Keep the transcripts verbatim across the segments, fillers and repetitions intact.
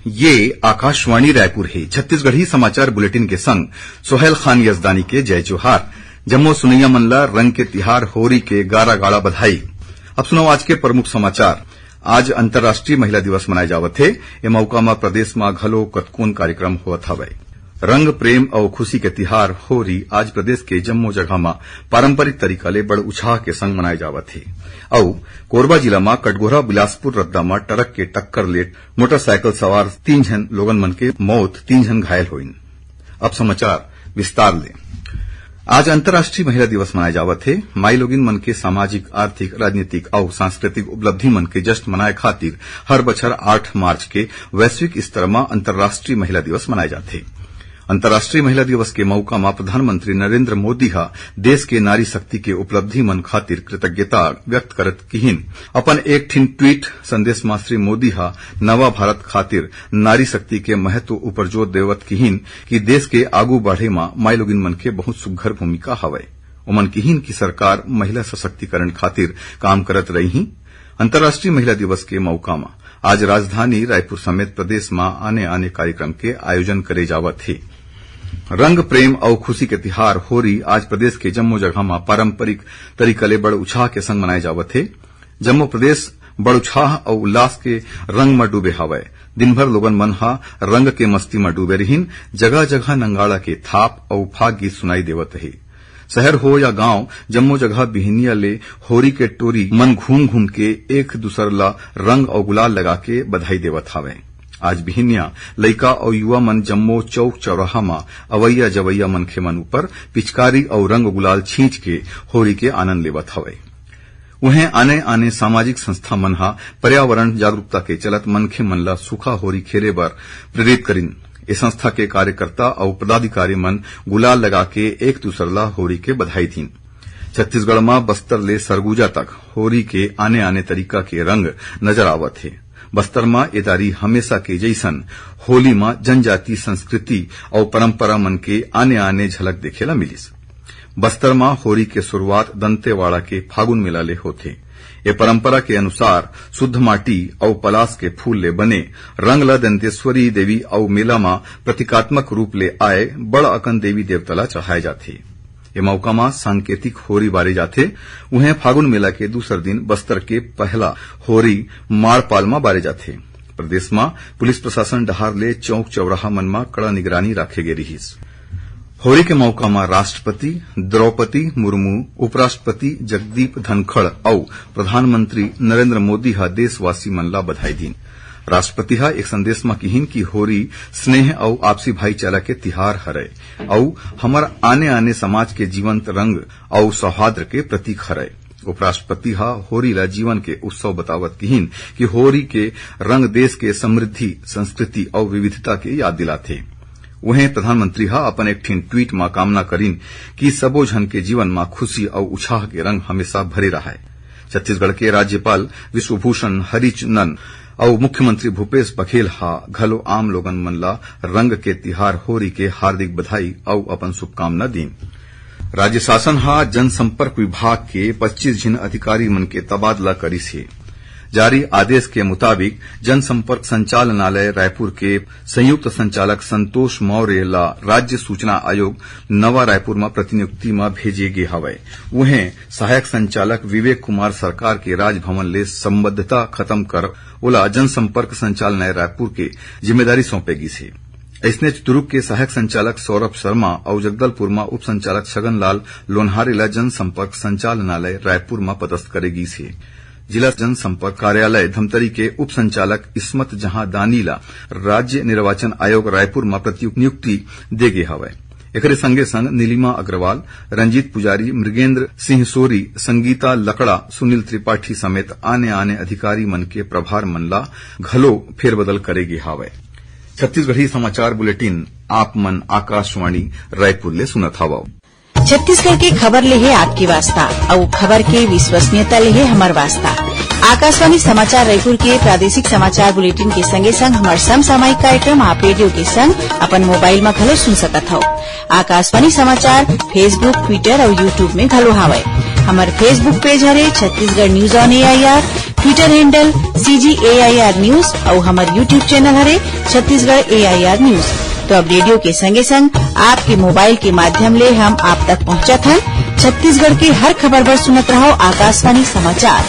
ये आकाशवाणी रायपुर हे। छत्तीसगढ़ी समाचार बुलेटिन के संग सोहेल खान यजदानी के जय जोहार। जम्मो सुनइया मन ला रंग के तिहार होरी के गारा गाड़ा बधाई। अब सुनव आज के प्रमुख समाचार। आज अंतर्राष्ट्रीय महिला दिवस मनाए जावत हे। ए मौका म प्रदेश म घलो कतकोन कार्यक्रम होवत हवय। रंग, प्रेम अउ खुशी के तिहार होरी आज प्रदेश के जम्मो जगह म पारंपरिक तरीका ले बड़ उछाह के संग मनाए जावत हे। अउ कोरबा जिला म कटघोरा बिलासपुर रद्दा म ट्रक के टक्कर ले मोटरसाइकिल सवार तीन झन लोगन मन के मौत, तीन झन घायल होइन। अब समाचार विस्तार ले। आज अंतर्राष्ट्रीय महिला दिवस मनाए जावत हे। माईलोगिन मन के सामाजिक, आर्थिक, राजनीतिक अउ सांस्कृतिक उपलब्धि मन के जश्न मनाए खातिर हर बछर आठ मार्च के वैश्विक स्तर म अंतर्राष्ट्रीय महिला दिवस मनाए जाथे। अंतर्राष्ट्रीय महिला दिवस के मउका म प्रधानमंत्री नरेंद्र मोदी ह देश के नारी शक्ति के उपलब्धि मन खातिर कृतज्ञता व्यक्त करत किहिन, अपन एक ठिन ट्वीट संदेश म श्री मोदी ह नवा भारत खातिर नारी शक्ति के महत्व उपर जोर देवत किहिन कि देश के आगू बढ़े म माईलोगिन मन के बहुत सुघ्घर भूमिका हवय। ओमन किहिन कि सरकार महिला सशक्तिकरण खातिर काम करत रही। अंतर्राष्ट्रीय महिला दिवस के मउका म आज राजधानी रायपुर समेत प्रदेश म आने-आने कार्यक्रम के आयोजन करे जावत हे। रंग, प्रेम अउ खुशी के तिहार होरी आज प्रदेश के जम्मो जगह म पारंपरिक तरीका ले बड़ उछाह के संग मनाए जावत हे। जम्मो प्रदेश बड़ उछाह अउ उल्लास के रंग म डूबे हावय। दिन भर लोगन मन ह रंग के मस्ती म डूबे रिहिन। जगह-जगह नंगाड़ा के थाप अउ फाग गीत सुनाई देवत हे। शहर हो या गांव, जम्मो जगह बिहनिया ले होरी के टोरी मन घूम-घूम के एक दूसर ला रंग अउ गुलाल लगा के बधाई देवत हावय। आज बिहनिया लइका अउ युवा मन जम्मो चौक चौराहा म अवइया जवइया मनखे मन ऊपर पिचकारी अउ रंग गुलाल छींच के होरी के आनंद लेवत हवय। उहें, आने-आने सामाजिक संस्था मन ह पर्यावरण जागरूकता के चलत मनखे मन ल सूखा होरी खेले बर प्रेरित करिन। ए संस्था के कार्यकर्ता अउ पदाधिकारी मन गुलाल लगा के एक दूसर ल होरी के बधाई दीन। छत्तीसगढ़ म बस्तर ले सरगुजा तक होरी के आने-आने तरीका के रंग नजर आवत हे। बस्तर म ए दारी हमेशा के जइसन होली म जनजाति संस्कृति अउ परंपरा मन के आने-आने झलक देखे ल मिलिस। बस्तर म होरी के शुरुआत दंतेवाड़ा के फागुन मेला ले होथे। ए परंपरा के अनुसार शुद्ध माटी अउ पलास के फूल ले बने रंग ल दंतेश्वरी देवी अउ मेला म प्रतीकात्मक रूप ले आए बड़ अकन देवी देवता ल चढ़ाए जाथे। ए मउका म सांकेतिक होरी बारे जाथे। उहें, फागुन मेला के दूसर दिन बस्तर के पहला होरी माड़पाल म बारे जाथे। प्रदेश म पुलिस प्रशासन डहार ले चौक चौराहा मन म कड़ा निगरानी राखे गे रिहिस। होरी के मउका म राष्ट्रपति द्रौपदी मुर्मू, उपराष्ट्रपति जगदीप धनखड़ अउ प्रधानमंत्री नरेंद्र मोदी ह देशवासी मन ला बधाई दीन। राष्ट्रपति ह एक संदेश म किहिन कि होरी स्नेह अउ आपसी भाईचारा के तिहार हरय अउ हमर आने-आने समाज के जीवंत रंग अउ सौहार्द के प्रतीक हरय। उपराष्ट्रपति ह होरी ला जीवन के उत्सव बतावत किहिन कि होरी के रंग देश के समृद्धि, संस्कृति अउ विविधता के याद दिलाथे। उहें, प्रधानमंत्री ह अपन एक ठिन ट्वीट म कामना करिन कि सबो झन के जीवन म खुशी अउ उछाह के रंग हमेशा भरे रहय। छत्तीसगढ़ के राज्यपाल विश्वभूषण हरिचंदन अउ मुख्यमंत्री भूपेश बघेल ह घलो आम लोगन मन ला रंग के तिहार होरी के हार्दिक बधाई अउ अपन शुभकामना दीन। राज्य शासन ह जनसंपर्क विभाग के पच्चीस झिन अधिकारी मन के तबादला करिस हे। जारी आदेश के मुताबिक, जनसंपर्क संचालनालय रायपुर के संयुक्त संचालक संतोष मौर्य ला राज्य सूचना आयोग नवा रायपुर म प्रतिनियुक्ति म भेजे गे हवय। उहें, सहायक संचालक विवेक कुमार सरकार के राजभवन ले संबद्धता खत्म कर ओला जनसंपर्क संचालनालय रायपुर के जिम्मेदारी सौंपे गिस हे। अइसनेच दुरूग के सहायक संचालक सौरभ शर्मा अउ जगदलपुर म उप संचालक छगनलाल लोन्हारे ल जनसंपर्क संचालनालय रायपुर म पदस्थ करे गिस हे। जिला जनसंपर्क कार्यालय धमतरी के उप संचालक इसमत जहां दानी ल राज्य निर्वाचन आयोग रायपुर म प्रतिनियुक्ति दे गे हवय। एकरे संगे संग नीलिमा अग्रवाल, रंजीत पुजारी, मृगेंद्र सिंह सोरी, संगीता लकड़ा, सुनील त्रिपाठी समेत आने-आने अधिकारी मन के प्रभार मन ला घलो फेरबदल करे गे हावय। छत्तीसगढ़ी समाचार बुलेटिन आप मन आकाशवाणी रायपुर ले सुनत हवव। छत्तीसगढ़ के खबर ले हे आपके वास्ता, अउ खबर के विश्वसनीयता ले हे हमर वास्ता। आकाशवाणी समाचार रायपुर के प्रादेशिक समाचार बुलेटिन के संगे संग हमर समसामयिक कार्यक्रम आप रेडियो के संग अपन मोबाइल म घलो सुन सकत हव। आकाशवाणी समाचार Facebook, Twitter अउ YouTube में घलो हावय। हमर Facebook पेज हरे Chhattisgarh News on A I R। Twitter handle C G A I R News अउ हमर YouTube channel हरे Chhattisgarh A I R News। तो अब रेडियो के संगे संग आपके मोबाइल के माध्यम ले हम आप तक पहुंचत हन। छत्तीसगढ़ के हर खबर बर सुनत रहो आकाशवाणी समाचार।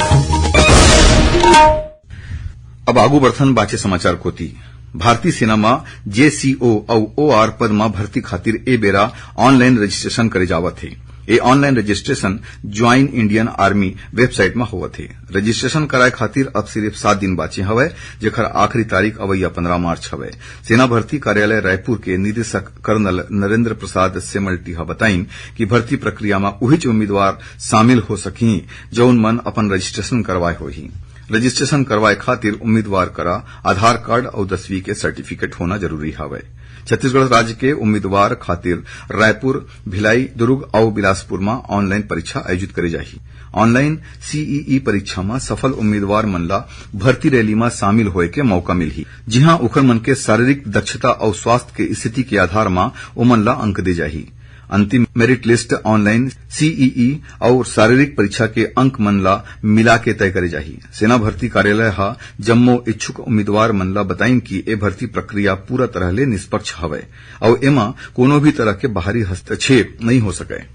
अब आगू बढ़थन बाचे समाचार कोति। भारतीय सेना म जे सी ओ अउ ओ आर पद म भर्ती खातिर ए बेरा online registration करे जावत हे। ए online registration Join Indian Army website म होवत हे। Registration कराए खातिर अब सिर्फ सात दिन बाचे हवय, जेखर आखिरी तारीख अवइया पंद्रह मार्च हवय। सेना भर्ती कार्यालय रायपुर के निदेशक कर्नल नरेंद्र प्रसाद सेमल्टी ह बताइन कि भर्ती प्रक्रिया म उहीच उम्मीदवार शामिल हो सकही, जउन मन अपन registration करवाए होही। Registration करवाए खातिर उम्मीदवार करा आधार कार्ड अउ दसवीं के certificate होना जरूरी हवय। छत्तीसगढ़ राज्य के उम्मीदवार खातिर रायपुर, भिलाई, दुर्ग अउ बिलासपुर म online परीक्षा आयोजित करे जाही। Online C E E परीक्षा म सफल उम्मीदवार मन ला भर्ती रैली म शामिल होए के मौका मिलही, जिहां उखर मन के शारीरिक दक्षता अउ स्वास्थ्य के स्थिति के आधार म ओमन ला अंक दे जाही। अंतिम merit list online C E E अउ शारीरिक परीक्षा के अंक मन ला मिला के तय करे जाही। सेना भर्ती कार्यालय ह जम्मो इच्छुक उम्मीदवार मन ला बताइन कि ए भर्ती प्रक्रिया पूरा तरह ले निष्पक्ष हवय अउ एमा कोनो भी तरह के बाहरी हस्तक्षेप नइ हो सकय।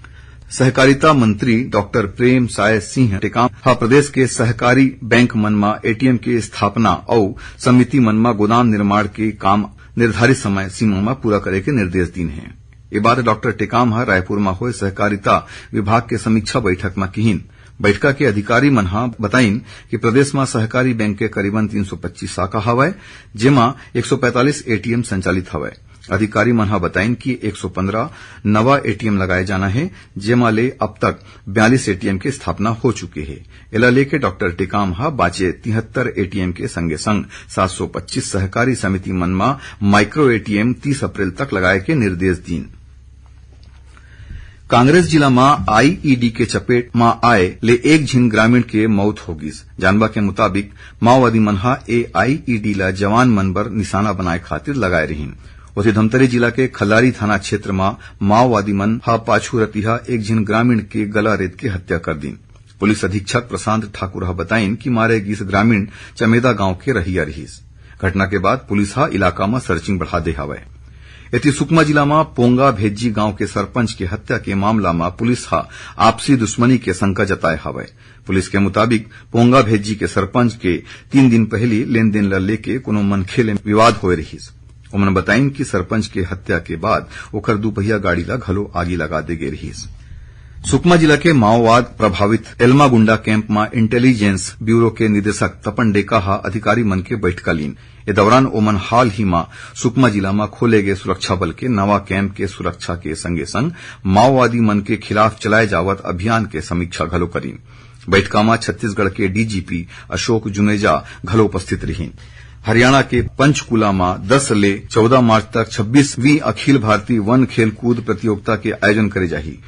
सहकारिता मंत्री डॉक्टर प्रेम साय सिंह टेकाम ह प्रदेश के सहकारी बैंक मन म A T M के स्थापना अउ समिति मन म गोदाम निर्माण के काम निर्धारित समय सीमा म पूरा करे के निर्देश दीन हे। ये बात डॉक्टर टेकाम ह रायपुर म होए सहकारिता विभाग के समीक्षा बैठक म किहिन। बैठका के अधिकारी मन ह बताइन कि प्रदेश म सहकारी बैंक के करीबन तीन सौ पच्चीस शाखा हवय, जेमा एक सौ पैंतालीस A T M संचालित हवय। अधिकारी मन ह बताइन कि एक सौ पंद्रह नवा A T M लगाए जाना हे, जेमा ले अब तक बयालीस A T M के स्थापना हो चुके हे। एला लेके डॉक्टर टेकाम ह बाचे तिहत्तर A T M के संगे संग सात सौ पच्चीस सहकारी समिति मन म micro A T M तीस अप्रैल तक लगाए के निर्देश दीन। कांग्रेस जिला म I E D के चपेट म आए ले एक झिन ग्रामीण के मौत हो गिस। जानबा के मुताबिक, माओवादी मन ह ए I E D ला जवान मन बर निशाना बनाए खातिर लगाए रिहिन। ओती धमतरी जिला के खल्लारी थाना क्षेत्र म माओवादी मन ह पाछू रतिहा एक झिन ग्रामीण के गला रेत के हत्या कर दीन। पुलिस अधीक्षक प्रशांत ठाकुर ह बताइन कि मारे गिस ग्रामीण चमेदा गांव के रहइया रिहिस। घटना के बाद पुलिस ह इलाका म searching बढ़ा दे हवय। एती सुकमा जिला म पोंगा भेज्जी गांव के सरपंच के हत्या के मामला म पुलिस ह आपसी दुश्मनी के शंका जताए हवय। पुलिस के मुताबिक, पोंगा भेज्जी के सरपंच के तीन दिन पहिली लेन-देन ल लेके कोनो मनखे ले विवाद होए रिहिस। ओमन बताइन कि सरपंच के हत्या के बाद ओखर दुपहिया गाड़ी ल घलो आगी लगा दे गे रिहिस। सुकमा जिला के माओवाद प्रभावित एलमागुंडा कैंप म Intelligence Bureau के निदेशक तपन डेका ह अधिकारी मन के बैठका लीन। ए दौरान ओमन हाल ही म सुकमा जिला म खोले गे सुरक्षा बल के नवा कैंप के सुरक्षा के संगे संग माओवादी मन के खिलाफ चलाए जावत अभियान के समीक्षा घलो करीन। बैठका म छत्तीसगढ़ के D G P Ashok Juneja घलो उपस्थित रिहिन। हरियाणा के पंचकूला म दस ले चौदह मार्च तक छब्बीसवीं अखिल भारतीय वन खेल कूद प्रतियोगिता के आयोजन करे जाही।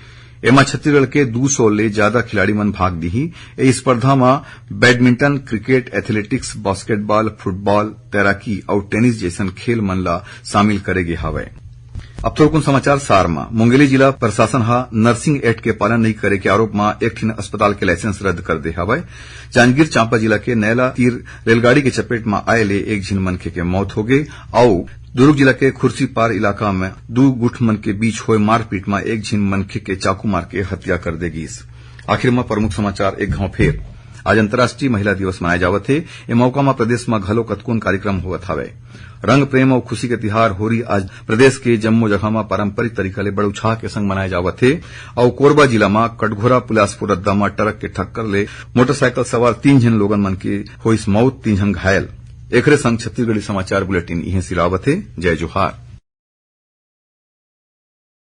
एमा छत्तीसगढ़ के दू सौ ले जादा खिलाड़ी मन भाग लिही। ए स्पर्धा म badminton, cricket, athletics, basketball, football, तैराकी अउ टेनिस जइसन खेल मन ला शामिल करे गे हावय। अब थोरकुन समाचार सार म। मुंगेली जिला प्रशासन ह nursing act के पालन नइ करे के आरोप म एक ठिन अस्पताल के लाइसेंस रद्द कर दे हावय। जांजगीर चांपा जिला के नैला तीर रेलगाड़ी के चपेट म आए ले एक झिन मनखे के मौत होगे अउ दुर्ग जिला के खुर्सीपार इलाका म दू गुट मन के बीच होए मारपीट म एक झिन मनखे के चाकू मार के हत्या कर दे गीस। आखिर म प्रमुख समाचार एक घांव फेर। आज अंतर्राष्ट्रीय महिला दिवस मनाए जावत हे। ए मौका म प्रदेश म घलो कतकोन कार्यक्रम होवत हावय। रंग, प्रेम अउ खुशी के तिहार होरी आज प्रदेश के जम्मो जगह म पारंपरिक तरीका ले बड़ उत्साह के संग मनाए जावत हे अउ कोरबा जिला म कटघोरा पुलासपुर रद्दा म ट्रक के टक्कर ले मोटरसाइकिल सवार तीन झन लोगन मन के होइस मौत, तीन झन घायल। एखरे संग छत्तीसगढ़ी समाचार बुलेटिन इहें सिरावत हे। जय जोहार।